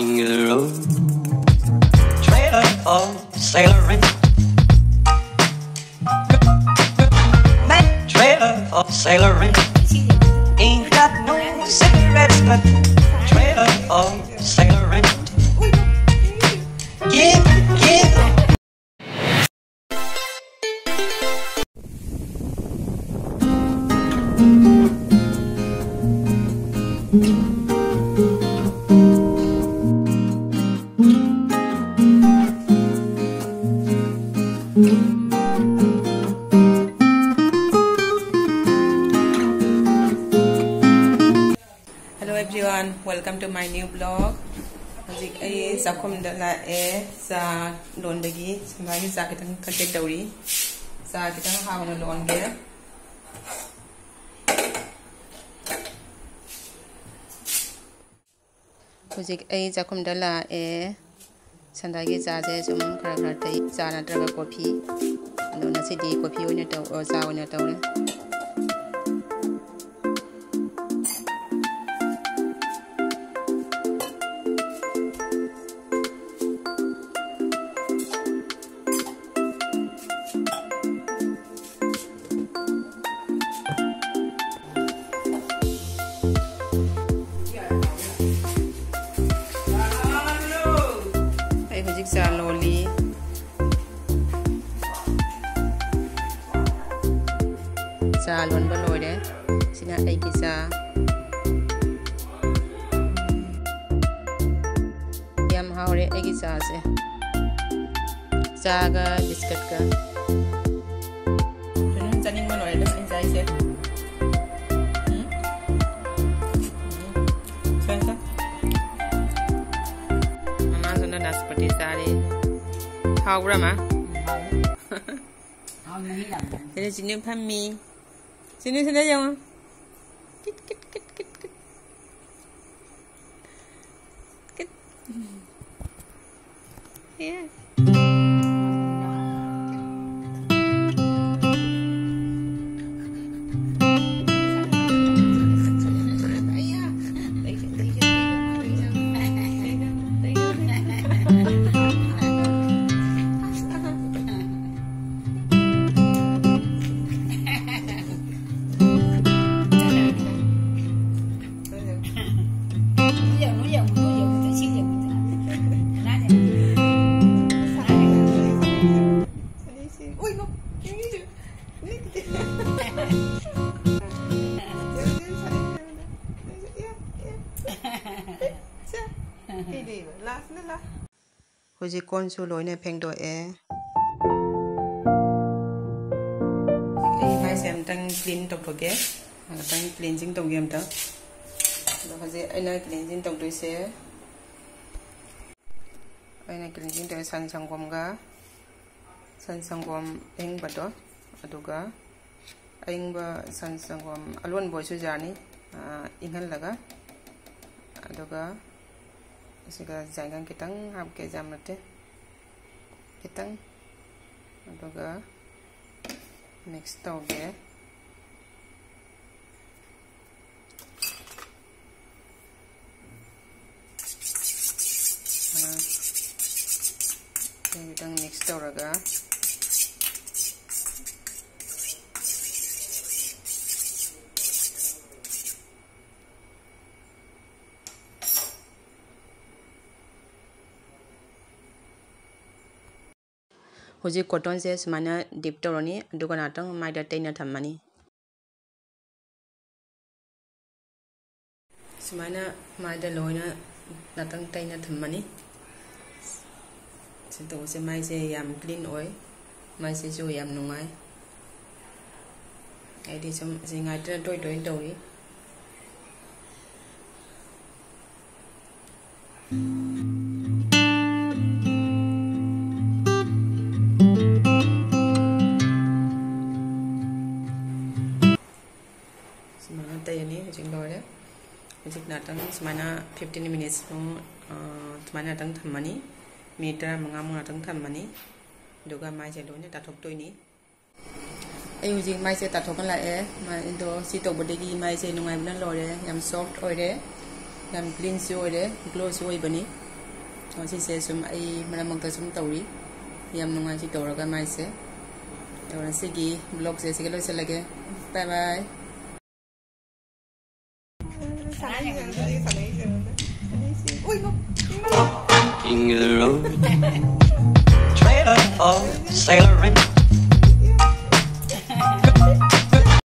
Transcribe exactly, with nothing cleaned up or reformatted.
Trailer for sailoring. Trailer for sailoring. Ain't got no cigarettes, but trailer for sailoring. Yeah, yeah. Hello everyone, welcome to my new vlog. ꯍꯧꯖꯤꯛ ꯑꯩ ꯆꯥꯛꯈꯨꯝꯗ ꯂꯥꯛꯑꯦ, ꯆꯥ ꯂꯣꯟꯕꯒꯤ꯫ ꯁꯨꯃꯥꯏꯅ ꯆꯥ ꯈꯤꯇꯪ ꯀꯟꯇꯦꯛ ꯇꯧꯔꯤ꯫ ꯆꯥ ꯈꯤꯇꯪ ꯍꯥꯎꯅ ꯂꯣꯟꯒꯦ꯫ ꯍꯧꯖꯤꯛ ꯑꯩ ꯆꯥꯛꯈꯨꯝꯗ ꯂꯥꯛꯑꯦ꯫ ꯁꯟꯗꯥꯒꯤ ꯆꯥꯁꯦ ꯁꯨꯝ ꯈꯔ ꯈꯔ ꯊꯛꯏ, ꯆꯥ ꯅꯠꯇ꯭ꯔꯒ ꯀꯣꯐꯤ꯫ ꯑꯗꯣ ꯉꯁꯤꯗꯤ ꯀꯣꯐꯤ ꯑꯣꯏꯅ ꯇꯧ-, ꯑꯣ, ꯆꯥ ꯑꯣꯏꯅ ꯇꯧꯔꯦ꯫ ꯑꯩ ꯍꯧꯖꯤꯛ ꯆꯥ ꯂꯣꯜꯂꯤ꯫ ꯆꯥ ꯂꯣꯟꯕ ꯂꯣꯏꯔꯦ꯫ ꯁꯤꯅ ꯑꯩꯒꯤ ꯆꯥ꯫ ꯌꯥꯝ ꯍꯥꯎꯔꯦ ꯑꯩꯒꯤ ꯆꯥꯁꯦ꯫ ꯆꯥꯒ ꯕꯤꯁꯀꯠꯀ꯫ ꯆꯥꯅꯤꯡꯕ ꯂꯣꯏꯔꯦ ꯑꯩ ꯆꯥꯏꯁꯦ꯫ ꯎꯝ? ꯎꯝ꯫ ꯁꯦ, ꯁꯦ꯫ ꯃꯃꯥꯁꯨ ꯅꯅꯥꯁꯄꯇꯤ ꯆꯥꯔꯤ꯫ ꯍꯥꯎꯕ꯭ꯔꯥ, ꯃꯥ? ꯁꯤꯗ ꯆꯤꯅꯨ ꯐꯝꯃꯤ꯫ ꯆꯤꯅꯨ, ꯁꯤꯗ ꯌꯦꯡꯉꯣ꯫ Kit, kit, kit, kit, kit. Kit. ꯌꯦ꯫ ꯂꯥꯁꯅ ꯂꯥꯁ꯫ ꯍꯧꯖꯤꯛ ꯀꯣꯟꯁꯨ ꯂꯣꯏꯅ ꯐꯦꯡꯗꯣꯛꯑꯦ꯫ ꯑꯩ ꯃꯥꯏꯁꯦ ꯑꯝꯇꯪ ꯀ꯭ꯂꯤꯟ ꯇꯧꯊꯣꯛꯀꯦ꯫ ꯑꯃꯨꯛꯇꯪ ꯀ꯭ꯂꯤꯟꯖꯤꯡ ꯇꯧꯒꯦ ꯑꯝꯇ꯫ ꯑꯗꯣ ꯍꯧꯖꯤꯛ ꯑꯩꯅ ꯀ꯭ꯂꯤꯟꯖꯤꯡ ꯇꯧꯗꯣꯏꯁꯦ, ꯑꯩꯅ ꯀ꯭ꯂꯤꯟꯖꯤꯡ ꯇꯧꯔꯤꯁꯦ ꯁꯟ ꯁꯪꯒꯣꯝꯒ, ꯁꯟ ꯁꯪꯒꯣꯝ ꯑꯍꯤꯡꯕꯗꯣ, ꯑꯗꯨꯒ ꯑꯏꯪꯕ ꯁꯟ ꯁꯪꯒꯣꯝ ꯑꯂꯣꯟꯕ ꯑꯣꯏꯁꯨ ꯌꯥꯅꯤ, ꯑꯥ, ꯏꯪꯍꯜꯂꯒ꯫ ꯑꯗꯨꯒ ꯑꯁꯤꯒ ꯖꯥꯏꯒꯪ ꯈꯤꯇꯪ ꯍꯥꯞꯀꯦ, ꯌꯥꯝ ꯅꯠꯇꯦ, ꯈꯤꯇꯪ꯫ ꯑꯗꯨꯒ ꯃꯤꯛꯁ ꯇꯧꯒꯦ꯫ ꯑꯥ, ꯈꯤꯇꯪ ꯃꯤꯛꯁ ꯇꯧꯔꯒ꯫ ꯍꯧꯖꯤꯛ ꯀꯣꯇꯟꯁꯦ ꯁꯨꯃꯥꯏꯅ ꯗꯤꯞ ꯇꯧꯔꯅꯤ, ꯑꯗꯨꯒ ꯉꯥꯛꯇꯪ ꯃꯥꯏꯗ ꯇꯩꯅ ꯊꯝꯃꯅꯤ꯫ ꯁꯨꯃꯥꯏꯅ ꯃꯥꯏꯗ ꯂꯣꯏꯅ ꯉꯥꯛꯇꯪ ꯇꯩꯅ ꯊꯝꯃꯅꯤ꯫ ꯁꯤ ꯇꯧꯕꯁꯦ ꯃꯥꯏꯁꯦ ꯌꯥꯝ ꯀ꯭ꯂꯤꯟ ꯑꯣꯏ, ꯃꯥꯏꯁꯤꯁꯨ ꯌꯥꯝ ꯅꯨꯡꯉꯥꯏ꯫ ꯑꯩꯗꯤ ꯁꯨꯝ ꯑꯁꯤ ꯉꯥꯛꯇꯅ ꯇꯣꯏ ꯇꯣꯏꯅ ꯇꯧꯏ꯫ ꯁꯨꯃꯥꯏꯅ ꯇꯩꯔꯅꯤ꯫ ꯍꯧꯖꯤꯛ ꯂꯣꯏꯔꯦ꯫ ꯍꯧꯖꯤꯛ ꯉꯥꯛꯇꯪ ꯁꯨꯃꯥꯏꯅ fifteen minutes ꯃꯨꯛ, ꯑ, ꯁꯨꯃꯥꯏꯅ ꯉꯥꯛꯇꯪ ꯊꯝꯃꯅꯤ꯫ ꯃꯤꯅꯤꯠ ꯇꯔꯥꯃꯉꯥꯃꯨꯛ ꯉꯥꯛꯇꯪ ꯊꯝꯃꯅꯤ꯫ ꯑꯗꯨꯒ ꯃꯥꯏꯁꯦ ꯂꯣꯏꯅ ꯇꯥꯊꯣꯛꯇꯣꯏꯅꯤ꯫ ꯑꯩ ꯍꯧꯖꯤꯛ ꯃꯥꯏꯁꯦ ꯇꯥꯊꯣꯛꯍꯜꯂꯛꯑꯦ꯫ ꯃꯥꯏ-, ꯑꯗꯣ ꯁꯤ ꯇꯧꯕꯗꯒꯤ ꯃꯥꯏꯁꯦ ꯅꯨꯡꯉꯥꯏꯕꯅ ꯂꯣꯏꯔꯦ꯫ ꯌꯥꯝ ꯁꯣꯐ ꯑꯣꯏꯔꯦ, ꯌꯥꯝ ꯀ꯭ꯂꯤꯟꯁꯨ ꯑꯣꯏꯔꯦ, ꯒ꯭ꯂꯣꯁꯨ ꯑꯣꯏꯕꯅꯤ꯫ ꯑꯣ, ꯁꯤꯁꯦ ꯁꯨꯝ ꯑꯩ ꯃꯔꯛ ꯃꯔꯛꯇ ꯁꯨꯝ ꯇꯧꯔꯤ꯫ ꯌꯥꯝ ꯅꯨꯡꯉꯥꯏ ꯁꯤ ꯇꯧꯔꯒ ꯃꯥꯏꯁꯦ꯫ ꯑꯗꯣ ꯉꯁꯤꯒꯤ ꯕ꯭ꯂꯣꯒꯁꯦ ꯁꯤꯒ ꯂꯣꯏꯁꯤꯜꯂꯒꯦ꯫ ꯕꯥꯏ ꯕꯥꯏ꯫ King of the road, trailer for sailoring.